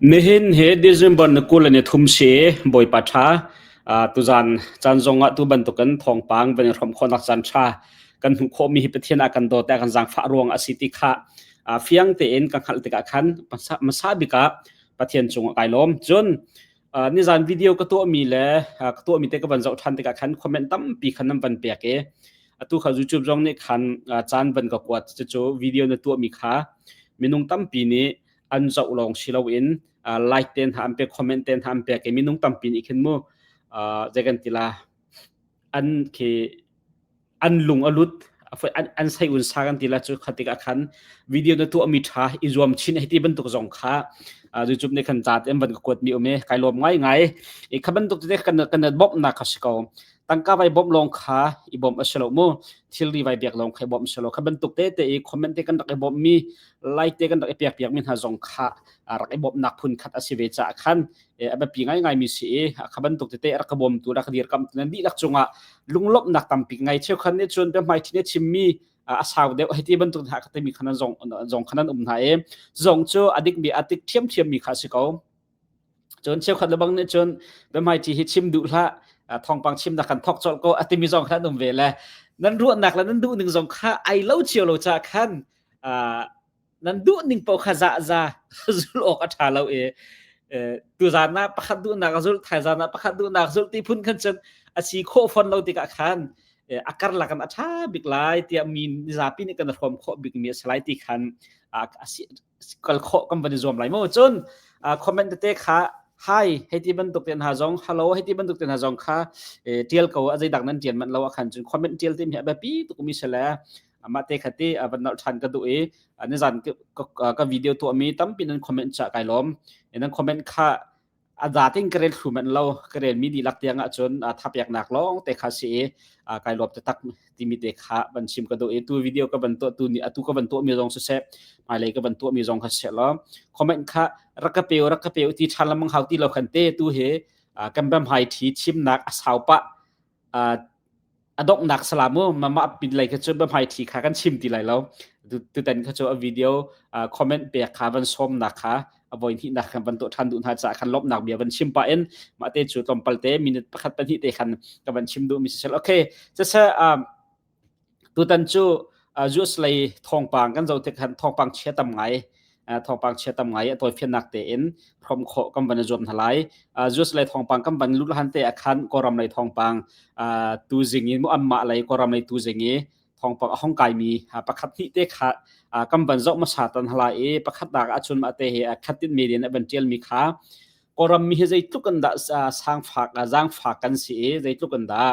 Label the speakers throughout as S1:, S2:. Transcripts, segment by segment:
S1: Nihin hi December ni 23 si Bawipa ṭha. Tuzaan caan zongah tu bantukin thawngpang van i hrawmh khawhnak caan ṭha kan hmuh khawhmi hi Pathian a kan dawt i a kan zaangfah ruang a si ti kha fiang tein ka hngalh tikah khan hmasa bik ah Pathian cungah kai lawm. Cun nizaan video ka tuahmi le ka tuahmi te ka van zoh ṭhan tikah khan comment tampi khan nan van pek i atu kha YouTube zong nih khan caan van ka kuat. Cucu video na tuahmi kha minung tampi nih an zoh lawng si loin like ten ha an pek comment ten ha an pek i minung tampi nih khin mu zei kan ti la an khi an lung a lut an sei un sa kan ti la cu khatik ah khan video na tuah mi tha i zuam chin hei ti bantuk zong kha YouTube nih khan chat em van ka kuat mi um e kai lawm ngai ngai i kha bantuk te kan kan bawmh nak kha si ko tangka vai bawmh lawng kha i bawmh a si lo mu thilri vai biak lawng kha i bawmh si lo kha bantuk te te i comment te kan rak i bawmh mi like te kan rak i pek piak mi hna zong kha rak i bawmhnak phun khat a si ve caah khan a biapi ngaingai mi si i kha bantuk tete rak ka bawmtu rak ka dirkamh nan dihlak cungah lunglawmhnak tampi ngai cheukhat nih cun biahmai thin chimmi a sau deuh hei ti bantuk hna ka timi khan zong zong khan an um hna i zong cu a dik mi a tik ṭhiamṭhiam mi kha si ko. Cun cheukhat le bang nih cun biahmai ṭi hi chim duh hlah thawngpang chimnak kan thawk colh ko a timi zong khan um ve le nan ruahnak le nan duh ning zong kha ai lo cio lo ca khan nan duh ning paoh kha za za zul awk a ṭha lo i tuzan ah pakhat duhnak a zulh thaizan ah pakhat duhnak zulh ti phun khan cun a si khawh fawn lo tikah khan a karlak in a ṭha bik lai tiah mi mizapi nih kan hrawm khawh bikmi a si lai ti khan kal khawh kan van i zuam lai mu cun comment tete kha hi hei ti bantuk te hna zong hello hei ti bantuk te hna zong kha tial ko a zeidak nan tian manh lo ah khan cun comment tial ti mi a biapi tuk mi si le amah te kha ti van nolh ṭhan ka duh i nizan ka video tuahmi tampi nan comment cha kai lawm nan comment kha a zatin ka rel thlu manh lo ka rel mi dihlak tiang ahcun thapeknak lawng te kha si i kai lawm taktak timi te kha van chim ka duh i tu video ka van tuah tu ni atu ka van tuah mi zong siseh hmailei ka van tuah mi zong kha siseh law comment kha rak ka peu rak ka peu ti ṭhan lamang hau ti lo khan te tu hi kan bam hai thi chimnak a sau pah a donghnak salam mu mah pin lei kha cu biahmai thi kha kan chim ti lai lo tutan kha cu a video comment pek kha van sawmnak kha a voi hnihnak khan van tuah ṭhan duh hna caah khan lawmhnak bia van chim pah in mah te cu tlawmpal te minute pakhat pahnih te khan ka van chim duh mi si okay siseh Tutan cu US lei thawngpang kan zoh tik khan thawngpang chia tam ngai thawngpang chia tam ngai a tawifiannak tein hrawm khawh kan van i zuam hna lai. US lei thawngpang kan van lut han te ah khan Kawlram lei thawngpang tuzing i anmah lei Kawlram lei tuzing i thawngpang a hong kaimi pakhat hnih te kha kan van zoh hmasa tan hna lai i pakhatnak ahcun mah te hi khatin media nih van ṭialmi kha Kawlram mi hi zeitluk in dah sangfak zaangfak kan si i zeitluk in dah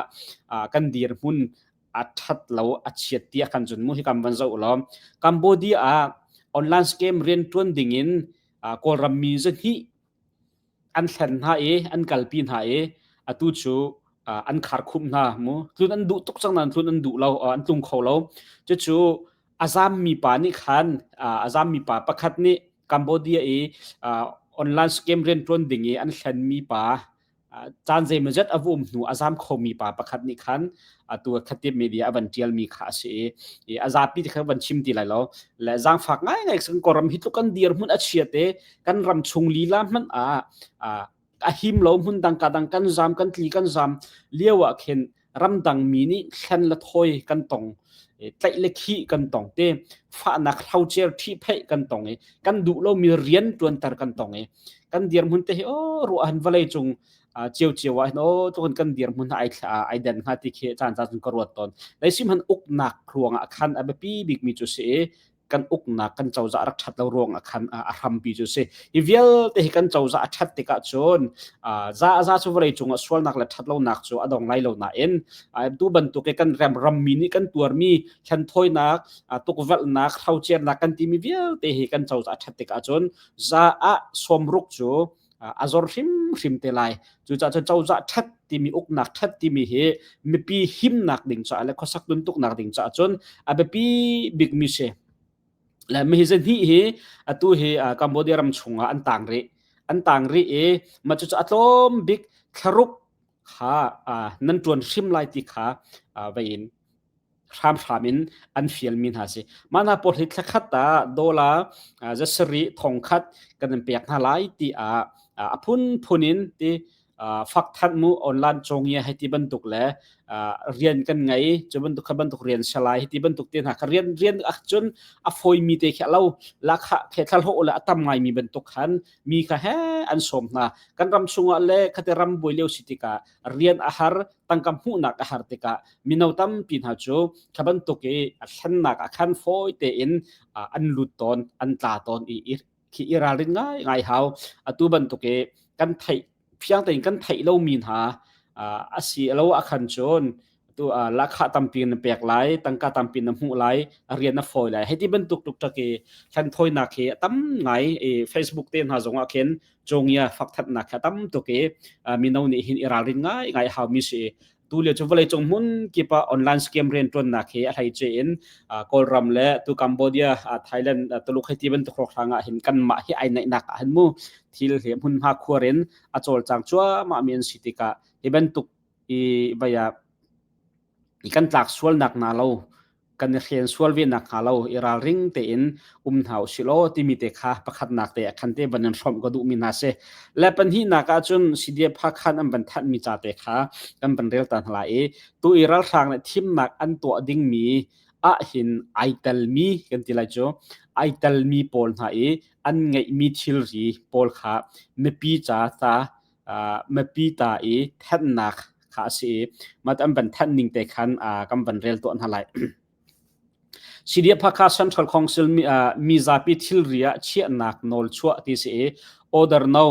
S1: kan dirhmun a ṭhat lo a chiat tiah kan cun mu hi kan van zoh law Cambodia ah online scam rian ṭuan ding in Kawlram mi zahnih an hlen hna i an kalpi hna i atu cu an kharkhumh hna mu tlun an duh tuk cang nain tlun an duh lo an tlung kho lo cucu a zammi pa nih khan a zammi pa pakhat nih Cambodia i online scam rian ṭuan ding i an hlenmi pa caan zeimawzat a um hnu a zam khomi pa pakhat nih khan atu khatip media a van ṭialmi kha a si i a zapi ti kha van chim ti lai lo le zaangfak ngaingai kan Kawlram hi tluk kan dirhmun a chia te kan ram chung lila hmanh ah a him lo hmun dang ka dang kan zam kan tli kan zam lio ah khin ramdang mi nih thlen le thawi kan tong tlaih le khih kan tong te fahnak hrocer ṭhihpheih kan tong i kan duh lomi rian ṭuanter kan tong i kan dirhmun te hi aw ruah han vawlei cung cio cio ah hin aw tluk in kan dirhmun ai ai den hnga ti khi caan caan cun ka ruat tawn leisim han uknak ruangah khan a biapi bikmi cu si i kan uknak kan cozah rak ṭhat lo ruangah khan a hrampi cu si hi vialte hi kan cozah a ṭhat tikah cun za za cu vawlei cungah sualnak le ṭhat lonak cu a dong lai lo nain tu bantuk i kan ram rammi nih kan tuarmi hlenthawinak tukvelhnak hrocernak kan timi vialte hi kan cozah a ṭhat tikah cun za ah sawmruk cu a zor hrimhrim te lai cucaah cun cozah ṭhat timi uknak ṭhat timi hi mipi himnak ding caah le khuasak tuntuknak ding caah cun a biapi bikmi si le mi hi hi atu hi Cambodia ram chungah an tang rih an tang rih i mah cucu a tlawm bik thlaruk kha nan ṭuan hrim lai ti kha vai in. Hramhram in an fialmi hna si. Mah hna pawl hi thlakhat ah dollar zasarih thongkhat kan in pek hna lai tiah a phunphun in ti fak thanh mu online cawngia hei ti bantuk le rian kan ngei cu bantuk kha bantuk rian salai hi ti bantuk te hna kha rian rian ahcun a fawimi te khi a lo lakha khe thlahlawh le a tam ngaimi bantuk khan mi kha he an sawm hna. Kan ram chungah le khate ram buai lio si tikah rian a har tangka hmuhnak a har tikah mino tampi hna cu kha bantuk i a thlennak ah khan fawi tein an lut tawn an tla tawn i khi i ralrin ngai ngai hau. Atu bantuk i kan theih fiang tein kan theih lomi hna a si lo ah khan cun tu lahkhah tampi na pek lai, tangka tampi na hmuh lai, rian na fawi lai. Hei ti bantuk tuk tak i hlenthawinak hi a tam ngai i Facebook te hna zong ah khin cawngia fakthatnak kha tam tuk i mino nih hin i ralrin ngai ngai haumi si. Tu lio cu vawleicung hmun kip ah online scam rianṭuannak hi a hleice in Kawlram le tu Cambodia, Thailand, Tuluk hei ti bantuk hrawkhrang ah hin kanmah hi ai naihnak ah hin mu thil hi hmunhma khuar in a cawlcang cuahmah mi an si tikah hi bantuk i vai ah i kan tlak sualnak na lo kan i hren sual ve nak hnga lo i ralring tein um hna usih law timi te kha pakhatnak te ah khan te van in hrawmh ka duhmi hna si. Le pahnihnak ah cun CDF Hakhan an van thanhmi ca te kha kan van rel ta hna lai i tu i ralhrang le thimnak an tuah dingmi ah hin ai telmi kan ti lai cu ai telmi pawl hna i an ngeihmi thilri pawl kha mipi ca ta mipi ta i thennak kha a si i mah an van thanh ning te khan kan van rel tuah hna lai. CDF Hakha Central Council mizapi thilri ah chiahnak nawl chuah ti si i order no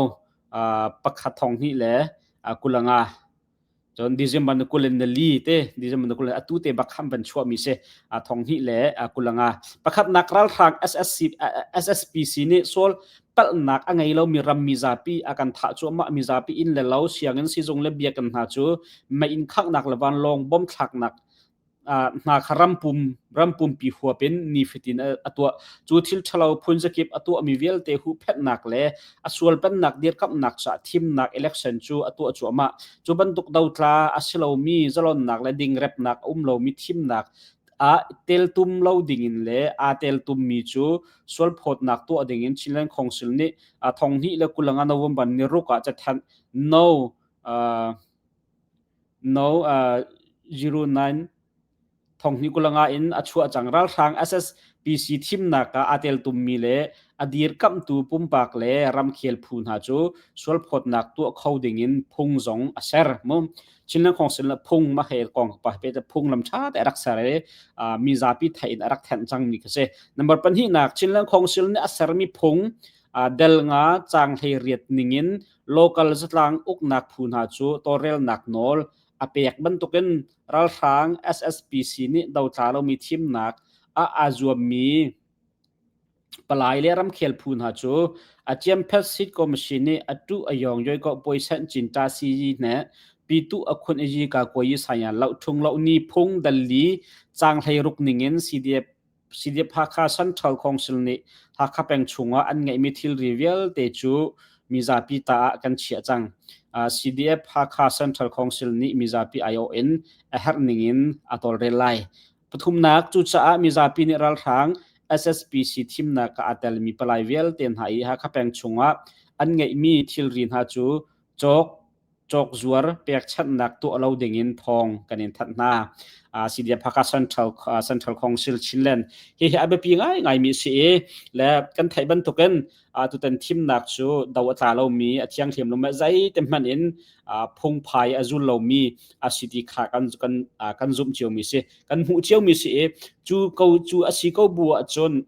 S1: pakhat thong hnih le kulanga cun December ni 24 te December ni 20 atu te bak khan van chuahmi si thong hnih le kulanga pakhatnak ralhrang SSC SSPC nih sual palhnak a ngei lomi ram mizapi a kan thah cuahmah. Mizapi inn le lo, sianginn, sizung le biakinn hna cu mei in khanghnak le vanlawng bom thlaknak hna kha rampum rampumpi huap in nifatin a tuah. Cu thil ṭhalo phunzakip a tuahmi vialte huhphenhnak le a sualpannak dirkamhnak caah thimnak election cu a tuah cuahmah. Cu bantuk dotla a si lomi zalonnak le dingrepnak a um lomi thimnak ah teltum lo dingin le aa teltummi cu sualphawtnak tuah dingin Chinland Council nih thonghnih le kulanga November ni ruk ah cathanh no no 09 thonghnih kulanga in a chuah cang. Ralhrang SSPC thimnak ah aa teltummi le a dirkamhtu pumpak le ramkhel phu hna cu sualphawtnak tuah kho dingin phung zong a ser. Mu Chinland Council le phung ma he kong pa pe te phunglam tha te rak ser i mizapi theih in a rak thenh cangmi kha si. Number pahnihnak Chinland Council nih a sermi phung del nga chang hlei riat ningin local zatlang uknak phu hna cu tawlrelnak nawl a pek bantukin ralhrang SSPC nih dotla lomi thimnak ah aa zuammi Palai le ramkhel phu hna cu a Ciamphet Seat Commission nih a tuh a yawng yoi ko puaisen cin ta si yi hne pitu a khun i ka kuai yi saya lo thung lo ni phung dal li chang hlei ruk ningin CDF CDF Hakha Central Council nih Hakha peng chungah an ngeihmi thilri vialte cu mizapi ta ah kan chiah cang. CDF Hakha Central Council nih mizapi aiawh in a herh ningin a tawlrel lai. Pathumnak, cucaah mizapi nih ralhrang SSPC thimnak ah aa telmi palai vialte hna i Hakha peng chungah an ngeihmi thilri hna cu cawk cawkzuar pekchanhnak tuah lo dingin thawng kan in thanh hna. CDF Hakha Central Central Council Chinland hihi a biapi ngaingaimi a si i le kan theih bantukin tutan thimnak cu do a tla lomi a thianghlim lomi zeite hmanh in phungphai a zul lomi a si ti kha kan kan kan zumh ciomi si kan hmuh ciomi si i cu ko cu a si ko bu ahcun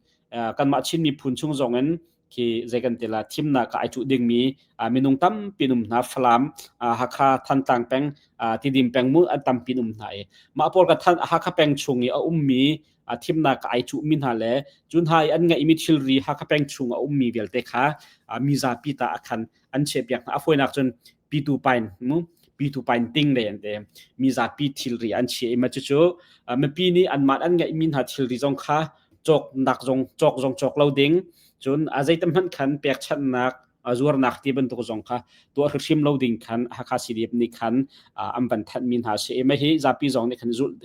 S1: kanmah Chin miphun chung zong in khi zei kan ti la thimnak ah ai cuh dingmi minung tampi um hna. Falam, Hakha, Thantlang peng, Tidim peng mu an tampi um hna i mah pawl ka Hakha peng chung i a ummi thimnak ai cuhmi hna le cu hna i an ngeihmi thilri Hakha peng chung a ummi vialte kha mizapi ta ah khan an chiahpiak hna. A fawinak cun pitu pain mu pitu pain ting le an te mizapi thilri an chiah i ma cucu mipi nih anmah an ngeihmi hna thilri zong kha cawknak zong cawk zong cawk lo ding, cun a zeitam hmanh khan pekchanhnak. zuarnak ti bantuk zong kha tuah hrimhrim lo ding khan Hakha CDF nih khan an van thanhmi hna si i mah hi zapi zong nih khan zulh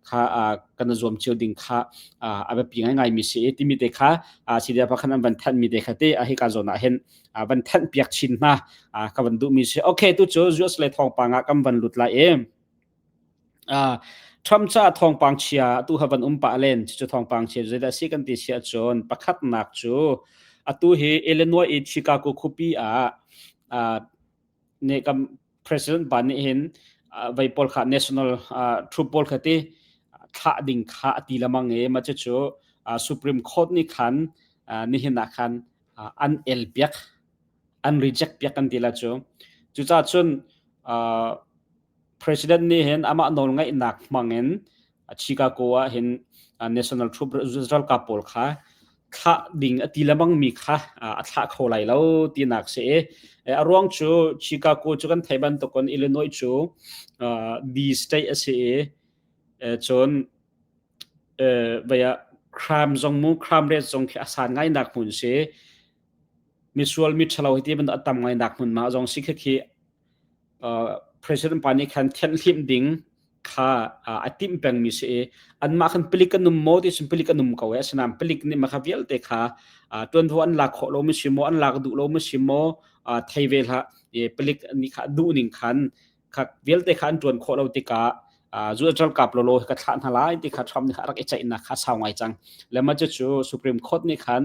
S1: kha kan zuam cio ding kha a biapi ngaingai mi si i timi te kha CDF khan an van thanhmi te kha te hika zawn ah hin van thanh piak chin hna ka van duhmi si. Okay, tu cu US le thawngpang ah kan van lut lai i Trump ca thawngpang chia tu ha van um pah len cu thawngpang chia zeidah si kan ti si ahcun pakhatnak cu atu hi Illinois i Chicago khuapi ah ne kam president pa nih hin vei pawl kha national troop pawl kha ti thlah ding kha a ti lamang i ma cu Supreme Court nih khan nihin ah khan an el piak an reject piak kan ti la cu cucaah cun President nih hin amah nawlngeihnak hmangin Chicago ah hin National Troop ralkap pawl kha thlah ding a ti lemang mi kha a thlah kho lai lo tinak si i a ruang cu Chicago cu kan theih bantukin Illinois cu D state a si i cun vei ah crime zong mu crime rate zong khi a san ngai nak hmun si misual mi ṭhalo hi ti bantuk a tam ngai nak hmun ma zong si khi khi President pa nih khan thianhhlimh ding kha a timh pengmi si i anmah khan palik an um maw ti cun palik an um ko i asinain palik nih mah kha vialte kha ṭuanvo an lak khawh lomi si maw an lak duh lomi si maw thei ve hlah i palik nih kha duh ning khan kha vialte kha an ṭuan khawh lo tikah zu ralkap lawlaw ka thlah hna lai ti kha Trump nih kha a rak i ceihnak kha sau ngai cang. Le mah cucu Supreme Court nih khan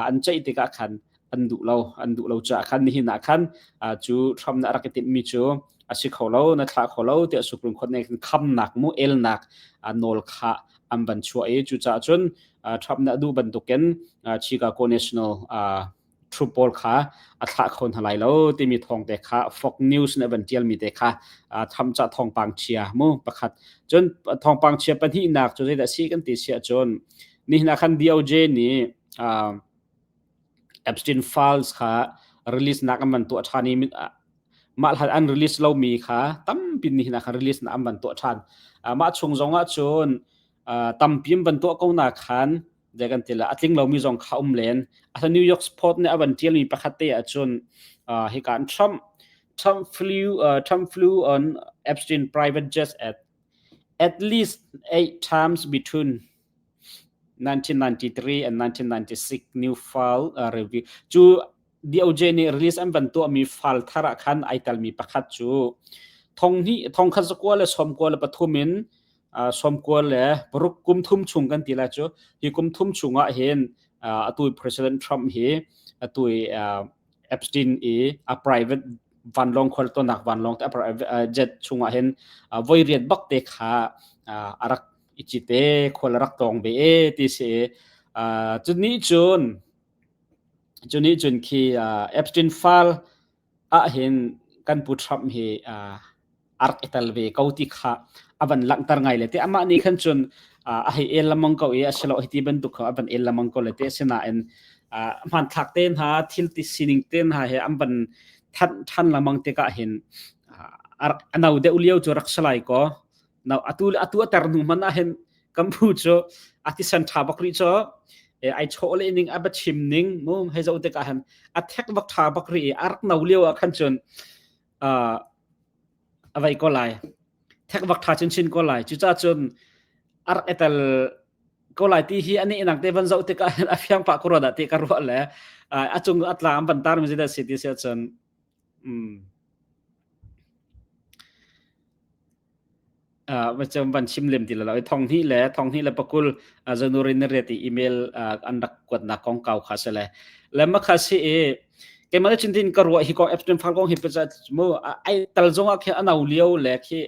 S1: an ceih tikah khan an duh lo an duh lo caah khan nihin ah khan cu Trump nih a rak i timhmi cu a si kho lo na thlah kho lo tiah Supreme Court nih khamnak mu elnak nawl kha an van chuah i cucaah cun Trump nih a duh bantukin Chicago National troop pawl kha a thlah kho hna lai lo timi thawng te kha Fox News nih van tialmi te kha Trump ca thawngpang chia mu pakhat cun thawngpang chia pahnihnak cu zeidah si kan ti si ahcun nihin ah khan DOJ nih Epstein files kha release nak an van tuah ṭhan i mah hlan an release lomi kha tampi nihin ah khan release nak an van tuah ṭhan. Mah chung zong ah cun tampi an van tuah ko na khan zei kan ti la a tling lomi zong kha um len. A New York Post nih a van ṭialmi pakhat te ah cun hika an Trump Trump flew Trump flew on Epstein private jet at at least eight times between 1993 and 1996 new file review cu DOJ nih release an van tuahmi file thar ah khan ai telmi pakhat cu thong hnih thong khat zakua le sawmkua le pathum in sawmkua le paruk kum thum chung kan ti lai cu hi kum thum chung ah hin atu President Trump hi atu Epstein i a private vanlawng khualtawnnak vanlawng te a private jet chung ah hin voi riat bak te kha a rak i cite khual a rak tawng ve e ti si cu nih cun cu nih cun khi Epstein file ah hin kan pu Trump hi a rak i tel ve ko ti kha a van langhter ngai le te amah nih khan cun a hei el lamang ko i a silo hi ti bantuk kha a van el lamang ko le te asinain hmanthlak te hna thil ti sining te hna he an van than than lamang tikah hin a no deuh lio cu rak salai ko No atu atu a ter hnu hmanh ah hin kan phu cu a thisen ṭha bak rih cu ai chawh le ning a ba chim ning mu hei zo tikah han a thek bak ṭha bak rih i a rak no lio ah khan cun a vei ko lai thek bak ṭha chinchin ko lai cucaah cun a rak etel ko lai ti hi ani inang te van zoh tikah hin a fiang pah ko rua dah ti ka ruah le a cung a tlang an van tar mi zeidah si ti si ahcun Van chim lem ti lo. Thong hnih le thong hnih le pakul January ni riat i email an rak kuatnak kongkau kha si le. Le mah kha si i keimah le chintin ka ruah hi kong Epstein file kong hi pa mu ai tal zong ah khi a no lio le khi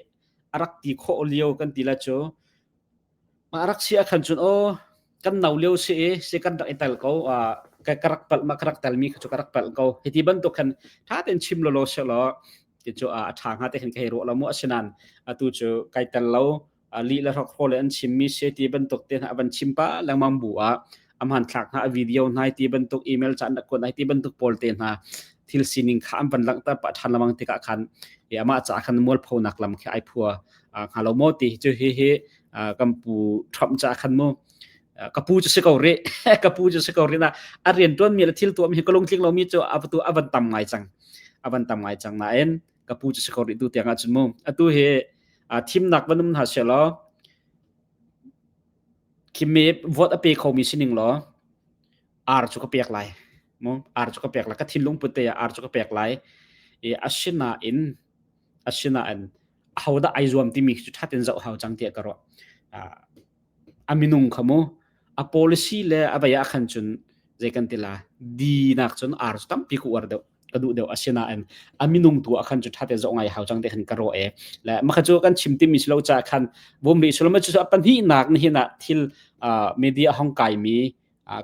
S1: a rak ti khawh lio kan ti la cu. Mah rak si ah khan cun aw kan no lio si i si kan rak i tel ko ka ka rak palh ma ka rak telmi kha cu ka rak palh ko hiti bantuk khan ṭha tein chim lawlaw sehlaw ti cu a ṭha hnga te khan ka hei ruah lo mu asinain atu cu kai tel lo lih le hrokhrawl le an chimmi si ti bantuk te hna a van chim pah lengmang bu ah a hmanthlak hna a video hna ti bantuk email ca an rak kuat hna ti bantuk pawl te hna thil sining kha an van langhter pah ṭhan lengmang tikah khan amah caah khan mualphonak lam khi ai phua hnga lo maw ti cu hi hi kan pu Trump caah khan mu. Ka pu cu si ko rih. Ka pu cu si ko rih na a rian tuan mi le thil tuah mi hi ka lungtling lo mi cu a tu a van tam ngai cang. A van tam ngai cang nain ka pu cu si ko rih tu tiang ah cun mu. Atu hi thimnak van um hna seh law khi me vote a pe kho mi sining law ar cu ka pek lai. Mu ar cu ka pek lai. Ka thinlung put te ah ar cu ka pek lai. I asinain asinain ahodah ai zuam timi cu ṭhat in zoh hau cang tiah ka ruah. A minung kha mu a policy le a vei ah khan cun zei kan ti la di nak cun ar cu tampi ka uar deuh ka duh deuh asinain a minung tu ah khan cu ṭha te zoh ngai hau cang te khan ka ruah e le maka cu kan chim timi si lo ca khan bum ri sulama cu a pahnihnak nihin ah thil media hong kai mi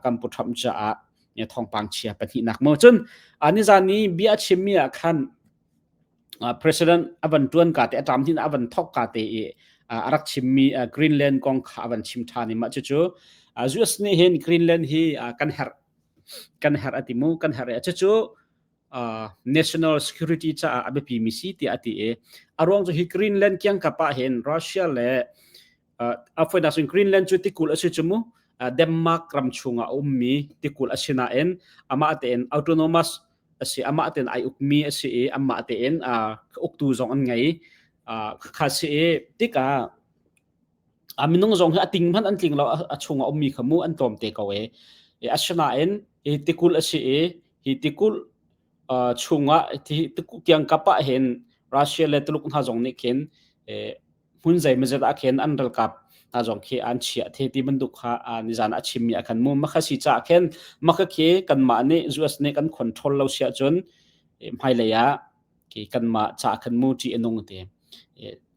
S1: kan pu Trump caah thawngpang chia pahnihnak mo cun nizan ni bia chimmi ah khan President a van ṭuan ka te a ṭam hin a van thawk ka te i a rak chimmi Greenland kong kha a van chim ṭhan i mah cucu US nih hin Greenland hi kan herh kan herh a ti mu kan herh i cucu national security caah a biapi mi si tiah a ti i a ruang cu hi Greenland kiangkap ah hin Russia le a foinak cun Greenland cu tikulh a si cu mu Denmark ram chungah a ummi tikulh a si nain amah tein autonomous a si amah tein ai ukmi a si i amah tein uktu zong an ngei kha si i tikah a minung zong hi a ting hmanh an tling lo a chungah ummi kha mu an tlawm te ko e asinain hi tikulh a si i hi tikulh chungah kiangkap ah hin Russia le Tuluk hna zong nih khin hmun zeimawzat ah khin an ralkap hna zong khi an chiah the ti bantuk kha nizan a chimmi ah khan mu makha si ca khin makha khi kanmah nih US nih kan control lo sia cun hmailei ah khi kanmah ca khan mu ṭih a nung ti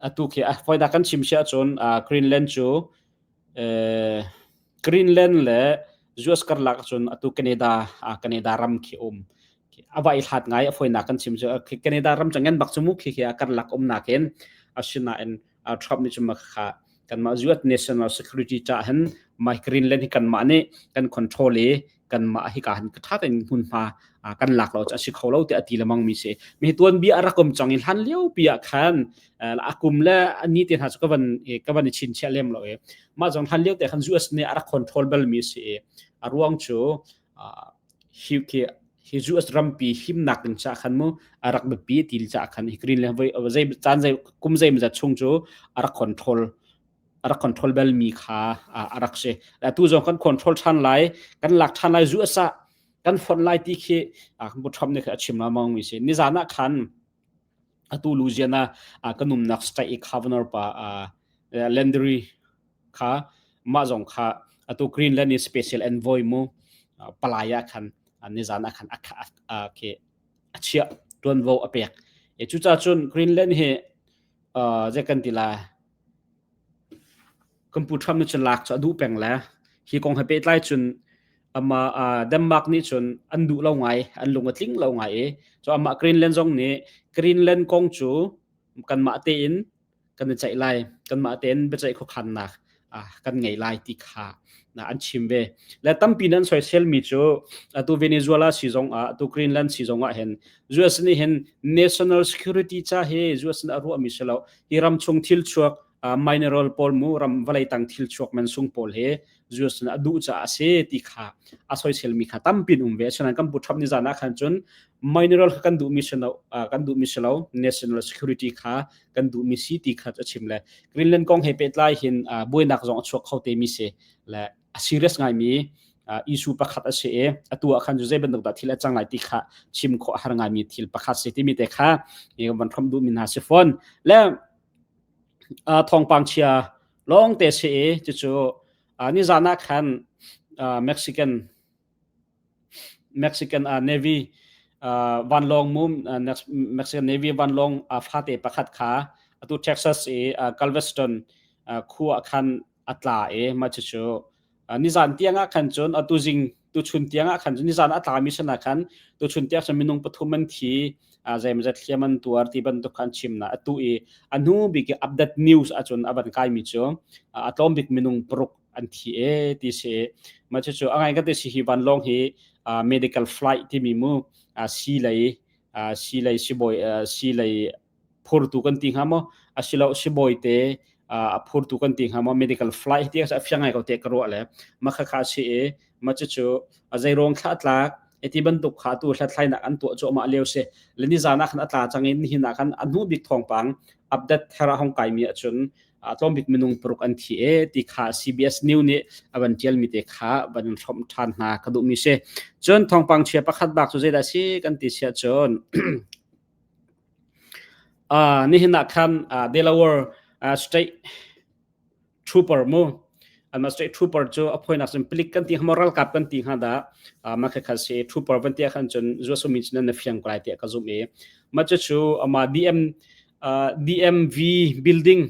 S1: atu khi a foida kan chim sia cun Greenland cu Greenland le US karlak cun atu Canada Canada ram khi um a va i hlat ngai a foinak kan chim cu Canada ram cu ngan bak cu mu khi khi a karlak umnak in asinain Trump nih cun kha kanmah US national security ca hin mai Greenland hi kanmah nih kan control i kanmah hi ka han ka tha tein hmunhma kan lak lo a si kho lo ti a ti lemang mi si mi tuan bia a rakom chang in hlan lio pi ah khan a kum le ani te hna chu ka van ka van i chin chia lem lo e mah zong hlan lio te khan US nih a rak control bal mi si a ruang cu hi khi hi US rampi himnak ding cha khan mu a rak biapi til cha khan hi Greenland voi zei caan zei kum zei zat chung cu a rak control a rak control bal mi kha a rak si tu zong kan control than lai kan lak than lai US ah kan fonh lai ti khi kan pu Trump nih a chim lamang mi si nizan ah khan atu Louisiana kan umnak state i governor pa Landry kha mah zong kha atu Greenland i special envoy mu palai ah khan nizan ah khan a chiah tuanvo a pek e cuca cun Greenland hi zei kan ti la kan pu Trump nih cun lak cu a duh peng le hi kong he pehtlai cun ama Denmark nih cun an duh lo ngai an lung a tling lo ngai i so amah Greenland zong nih Greenland kong cu kanmah tein kan i ceih lai kanmah tein biaceih khuakhannak kan ngei lai ti kha an chim ve le tampi nan soisel mi cu atu Venezuela si zong ah atu Greenland si zong ah hin US nih hin national security ca hi US nih a ruah mi si lo hi ram chung thil chuak mineral pawl mu ram vawlei tang thil chuak man sung pawl he US nih a duh caah a si ti kha a soisel mi kha tampi um ve asinain kan pu Trump ni zan ah khan cun mineral kha kan duh mi si lo kan duh mi si lo national security kha kan duh mi si ti kha a chim le Greenland kong he pehtlai hin buainak zong a chuak kho te mi si le a serious ngai mi issue pakhat a si i atu ah khan cu zei bantuk dah thil a cang lai ti kha chim khawh a har ngai mi thil pakhat si timi te kha van hrom duh mi hna si fawn le thawngpang chia lawng te si i cucu nizan ah khan Mexican Mexican Navy vanlawng mum Mexican Navy vanlawng fate pakhat kha atu Texas i Galveston khua khan a tla i mah cucu nizan tiang ah khan cun atu zing tuchun tiang ah khan cun nizan a tlami sin ah khan tuchun tiang cun minung pathum an thi zeimawzat hliam an tuar ti bantuk khan chim na atu i a hnu bik i update news ahcun a van kaimi cu a tlawm bik minung paruk an thi e ti si mah cucu a ngai ka ti si hi vanlawng hi medical flight timi mu si lei si lei sibawi si lei phurtu kan ti hnga maw asilo sibawi te A phurtu kan ti hnga maw medical flight ti a fiang ngai ko te ka ruah le ma kha kha si i ma cucu a zeiruang thla tlak eti bantuk kha tu hlathlainak an tuah cuahmah lio si le nizan ah khan a tla cang in nihin ah khan a hnu bik thawngpang update thar a hong kai mi ahcun tlawm bik minung paruk an thi e ti kha CBS News nih a van tial mi te kha van in hrawmh than hna ka duh mi si. Cun thawngpang chia pakhat bak cu zeidah si kan ti sia cun nihin ah khan Delaware State Trooper mu anmah state trooper cu a phoinak cun palik kan ti hnga ralkap kan ti hnga dah mah kha si trooper van ti khan cun zuasumi cun na fiang ko lai tiah ka zumh i mah cu ama DM DMV building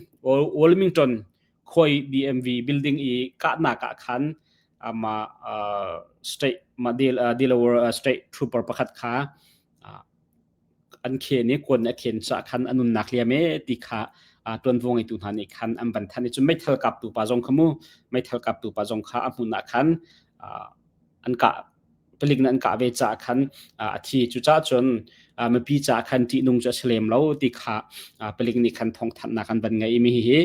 S1: Wilmington khoi DMV building i kahnak ah khan ama state ma Delaware state trooper pakhat kha an khen i kuan a khen caah khan a nunnak liam e ti kha ṭuanvo ngeitu hna nih khan an van thanh i cun meithal kaptu pa zong kha mu meithal kaptu pa zong kha a hmun ah khan an kah palik nih an kah ve caah khan a thi. Cucaah cun mipi caah khan ṭihnung cu a si lem lo ti kha palik nih khan thawngthanhnak an van ngei mi hi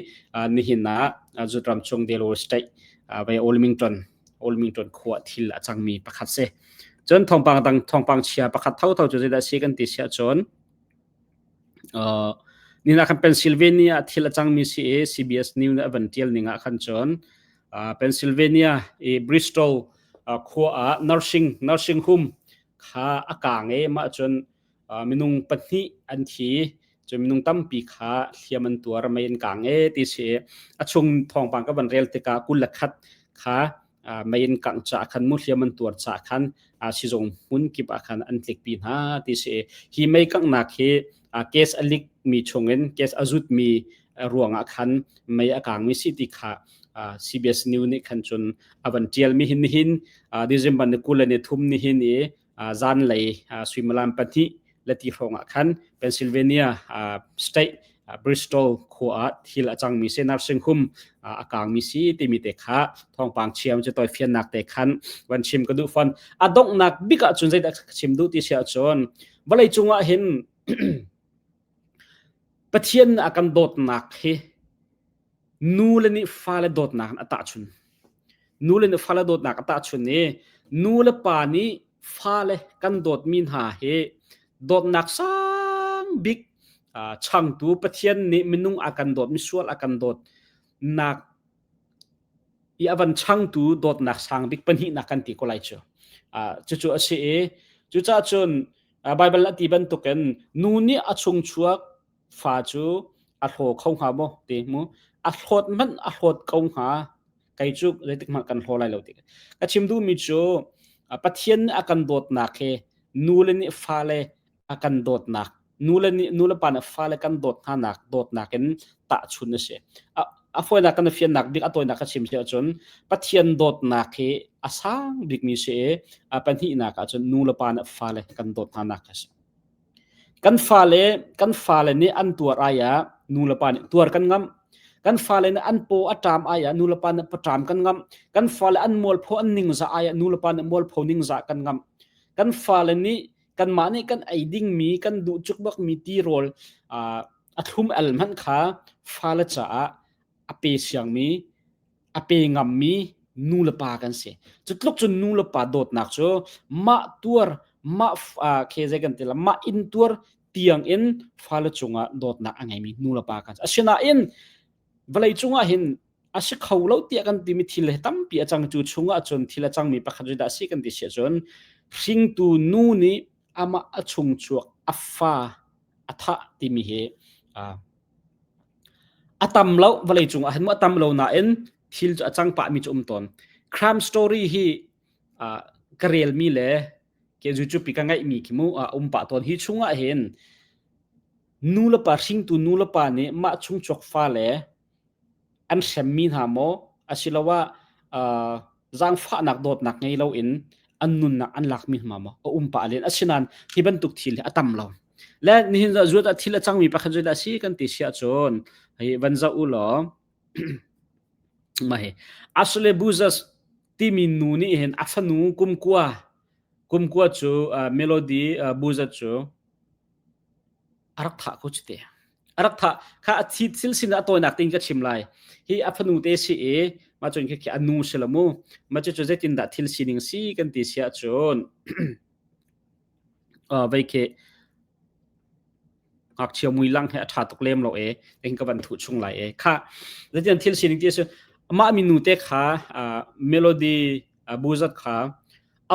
S1: nihin ah Zutram chung Delaware State vai Wilmington Wilmington khua thil a cangmi pakhat si. Cun thawngpang dang thawngpang chia pakhat thotho cu zeidah si kan ti siah cun uh, nina khan Pennsylvania thil a cangmi si i CBS News nih a van tial ning ah khan cun uh, Pennsylvania i Bristol uh, khua ah nursing nursing home kha a kaang i mah cun uh, minung pahnih an thi cu minung tampi kha hliam an tuar mei an kaang e ti si a chung thawngpang ka van rel tikah 21 kha mei in kangh caah khan mu hliam an tuar caah khan sizung hmun kip ah khan an tlikpi hna ti si. Hi mei kanghnak hi gas a leak mi chungin gas a zut mi ruangah khan mei a kang mi si ti kha CBS News nih khan cun a van tial mi hin nihin December ni 23 nihin i zanlei suimilam pahnih le ti hrawng ah khan Pennsylvania state Bristol khua ah thil a cangmi si nursing home a kangmi si timi te kha thawngpang chiam cu toi fiannak te khan van chim ka duh fon. A donghnak bik ah cun zeidah ka chim duh ti si ahcun vawlei cungah hin Pathian a kan dawtnak hi Nu le nih fale dawtnak in a tahchun. Nu le nih fale dawtnak a tahchun i nu le pa nih fale kan dawtmi hna hi dawtnak sang bik changtu Pathian nih minung a kan dawt, misual a kan dawtnak i a van changtu dawtnak sang bik pahnihnak kan ti ko lai cu. Cucu a si i cucaah cun Baibal a ti bantukin nu nih a chungchuak fa cu a hlaw kho hnga maw ti mu a hlawt hmanh a hlawt ko hnga kei cu zeitik hmanh kan hlaw lai lo ti ka chim duhmi cu Pathian nih a kan dawtnak hi nu le nih fale a kan dawtnak nu le nih nu le pa nih fale kan dawt hna nak dawtnak in tahchun a si. A fawinak kan fiannak bik a tawinak ka chim si ahcun Pathian dawtnak hi a sang bikmi si i a pahnihnak ahcun nu le pa nih fale kan dawt hna nak a si. Kan fale kan fale nih an tuar ai ah nulepa nih tuar kan ngamh. Kan fale nih an paw a ṭam ai ah nulepa nih paṭam kan ngamh. Kan fale an mualpho an ningzah ai ah nulepa nih mualpho ningzah kan ngamh. Kan fale nih kanmah nih kan ei dingmi kan duh cukbakmi tirawl a thlum el hmanh kha fale caah a pe siangmi a pe ngammi nu le pa kan si. Cu tluk cun nu le pa dawtnak cu mah tuar mah khe zei kan ti la mah in tuar tiang in fale cungah dawtnak a ngeimi nu le pa kan si. Asinain vawlei cungah hin a si kho lo tiah kan timi thil he tampi a cang cu chungah cun thil a cangmi pakhat cu dah si kan ti si ahcun hringtu nu nih amah a chungchuak a fa a thah timi hi A tam lo vawlei cung ah hin mu a tam lo nain thil cu a cang pahmi cu um tawn. Crime story hi uh, ka relmi le ke YouTube ka ngaihmi khi mu uh, um pah tawn. Hi chungah hin nu le pa hringtu nu le pa nih mah chungchuak fale an hremmi hna maw asiloah uh, zaangfahnak dawtnak ngei loin an nunnak an lakmi hna maw a um pah len. Asinain hi bantuk thil hi a tam lo. Le nihin zuat ah thil a cangmi pakhat zeidah a si kan ti si ahcun hi van zoh u law mah hi Ashley Buzas timi nu nih hin a fanu kumkua kumkua cu uh, Melody uh, Buzas cu a rak thah ko cu te. A rak thah. Kha a thi thil sin a tawinak tein ka chim lai. Hi a fanu te si i mah cun khi a nu si lo mu. Mah cu zeitindah thil sining si kan ti si ahcun vei khi ngakchia mui lang he a ṭha tuk lem lo e eng ka van thuh chung lai e kha zeitin thil sining ti si amah minu te kha melody buzat kha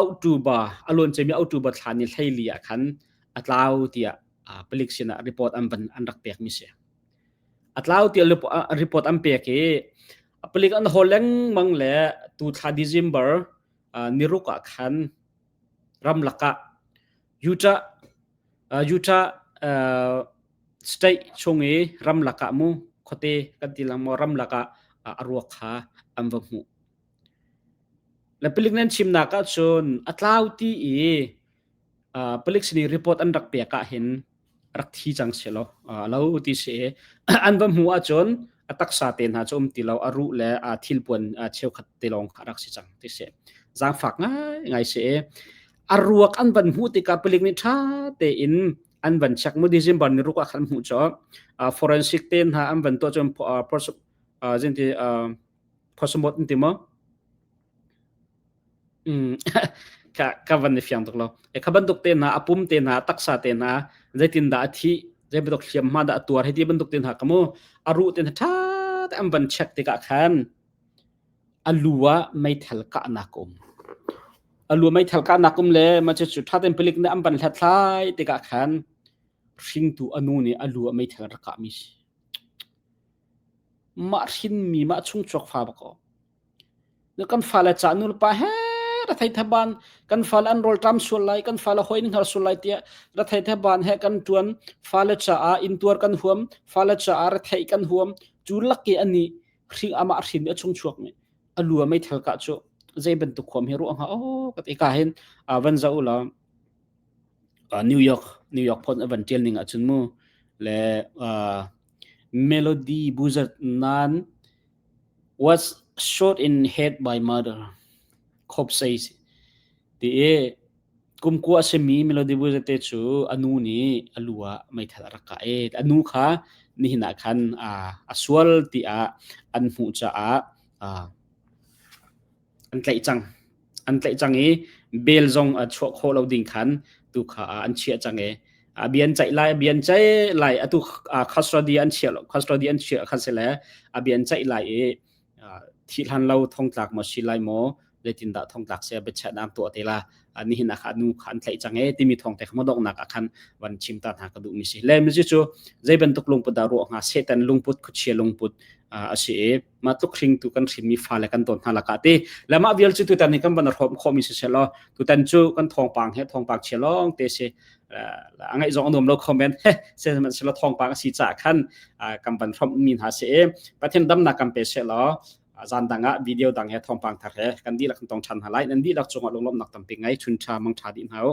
S1: October a luan cemi October thla ni hleili ah khan a tlau tiah palik sinah report an van an rak pek mi si a tlau tiah report an pek i palik an hawl lengmang le tu thla December niruk ah khan ramlak ah Utah Utah state chung i ramlak ah mu khuate kan ti lang maw ramlak ah a ruak kha an va hmuh. Le palik nan chimnak ah cun a tlau ti i palik sin i report an rak pek ah hin rak thi cang selaw lo ti si i an va hmuh ahcun a taksa te hna cu um ti lo a ruh le a thilpuan cheukhat te lawng kha rak si cang ti si zaangfak ngai ngai si i a ruak an van hmuh tikah palik nih ṭha tein an van check mu December ni ruk ah khan hmuh cu forensic te hna an van tuah cun zinti postmortem an ti maw Ka ka van i fiang tuk lo. E kha bantuk te hna, a pum te hna, a taksa te hna, zeitindah a thih, zei bantuk hliamhma dah a tuar, hiti bantuk te hna ka mu, a ruh te hna ṭha te an van check tikah khan a lu ah meithal kahnak a um. A lu ah meithal kahnak um le mah cucu ṭha tein palik nih an van hlathlai tikah khan hringtu a nu nih a lu ah meithal rak kahmi si. Mah hrinmi, mah chungchuak fa bak aw. Kan fale ca nulepa he rethei thaban kan fale an rawlṭam sual lai kan fale hawi an hngal sual lai tiah rethei thaban he kan ṭuan fale caah intuar kan huam fale caah retheih kan huam cu lak i ani hring amah hrin a chung chuak mi a lu a meithal kah cu zei bantuk huam hi ruah hnga oh ka ti ka hin van zoh u law New York New York phone a van ṭial ning ahcun mu le Melody Buzard nan Was shot in head by mother. Khopsei ti i kumkua a simi Melody Buzate cu a nu nih a lu ah meithal a rak kah i a nu kha nihin ah khan a sual tiah an hmuh caah an tlaih cang. An tlaih cang i bail zong a chuah khawh lo ding khan tu kha an chiah cang i a bia an ceih lai a bia an ceih lai atu custody an chiah lo custody an chiah khan si le a bia an ceih lai i thih hlan lo thongtlak maw si lai maw zeitindah thongtlak se biachiahnak tuah te la nihin ah kha nu kha an tlaih cang e timi thong te kha donghnak ah khan van chim ta hna ka duh mi si le mi cu zei bantuk lungput dah ruah hnga setan lungput khuachia lungput a si i mah tluk hringtu kan hrinmi fale kan dawt hna lakah ti le mah vial cu tutan hi kan van hrawm khawhmi si selaw tutan cu kan thawngpang he thawngpang chia lawng te si a ngaih zong a nuam lo kho men sihmanhsehlaw thawngpang a si caah khan kan van hrawmh mi hna si i Pathian damnak kan pe selaw zan dang ah video dang he thawngpang thar he kan dihlak kan tong ṭhan hna lai nan dihlak cungah lunglawmhnak tampi ngei chun ṭha mang ṭha dih hna u.